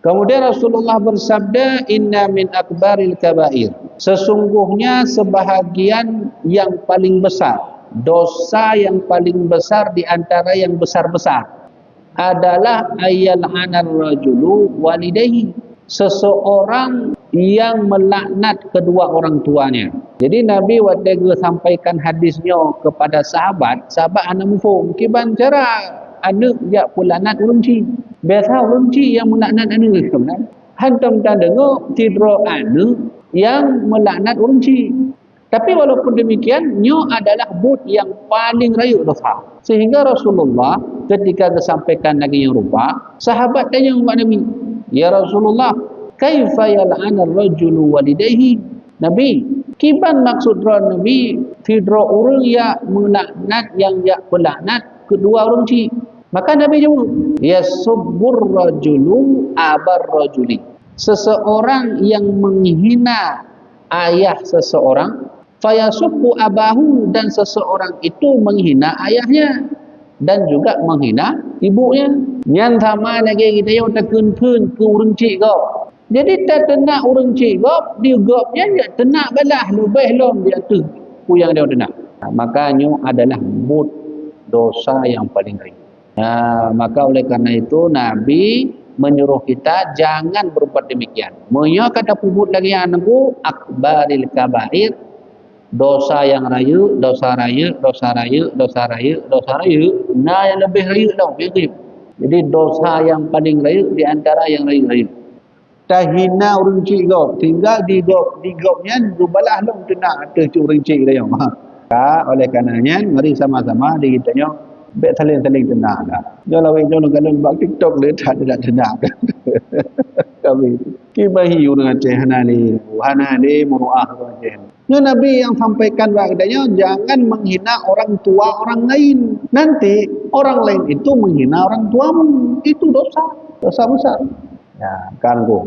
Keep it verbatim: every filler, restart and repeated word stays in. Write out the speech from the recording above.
Kemudian Rasulullah bersabda, "Inna min akbaril kabair." Sesungguhnya sebahagian yang paling besar, dosa yang paling besar di antara yang besar-besar adalah ayyal'anar rajulu walidayhi. Seseorang yang melaknat kedua orang tuanya. Jadi Nabi watée geusampaikan hadis nyoe kepada sahabat, sahabat hana muphom kiban cara aneuk jak peulaknat ureuëng chik. Biasa ureuëng chik yang meulaknat aneuk kan. Hantom tadeungoe sidroe aneuk yang meulaknat ureuëng chik. Tapi walaupun demikian, nyoe adalah buet yang paling rayeuk dosa. Sehingga Rasulullah ketika geusampaikan lagée nyang rupa, sahabat tanyong bak Nabi, "Ya Rasulullah, kaifa yal'anar rajulu walidayhi?" Nabi, kiban maksud droe Nabi, sidroe ureuëng jak meulaknat nyang jak peulaknat kedua ureuëng chik? Maka Nabi jaweueb, "Yasubbur rajulu abar rajuli." Seseorang yang menghina ayah seseorang, fayasubbu abahu, dan seseorang itu menghina ayahnya dan juga menghina ibunya. Nyan sama lagée geutanyoe takheun-kheun keu ureuëng chik gob. Jadi tateunak ureuëng chik gob, di gobnyan jak teunak balah leubeh lom di ateueh peue nyang geutanyoe teunak. Maka nyoe adalah buet dosa yang paling ringan. Nah, maka oleh karena itu Nabi menyuruh kita jangan berbuat demikian. Meunyoe ka tapeubuet lagée nyan, akbaril kabair, dosa yang rayeuk, dosa rayeuk, dosa rayeuk, dosa rayeuk, dosa rayeuk, na yang lebih rayeuk tau, begitu. Jadi dosa yang paling rayeuk di antara yang rayeuk-rayeuk. Tahina ureuëng chik gob, tinggal di gob, di gobnyan geubalah lom teunak ateueh cit ureuëng chik geutanyoe. Ha. Ka, oleh karena nyan, mari sama-sama di geutanyoe bék saléng-saléng teunak dah. Nyoe lawét nyoe lôn kalon bak TikTok le that, that teunak. Kami kiban hi ureuëng Aceh hana le, hana le muruah ureuëng Aceh. Nyoe Nabi yang sampaikan bak geutanyoe, jangan menghina orang tua orang lain. Nanti orang lain itu menghina orang tuamu. Itu dosa, dosa besar. Ya, kan, Bu?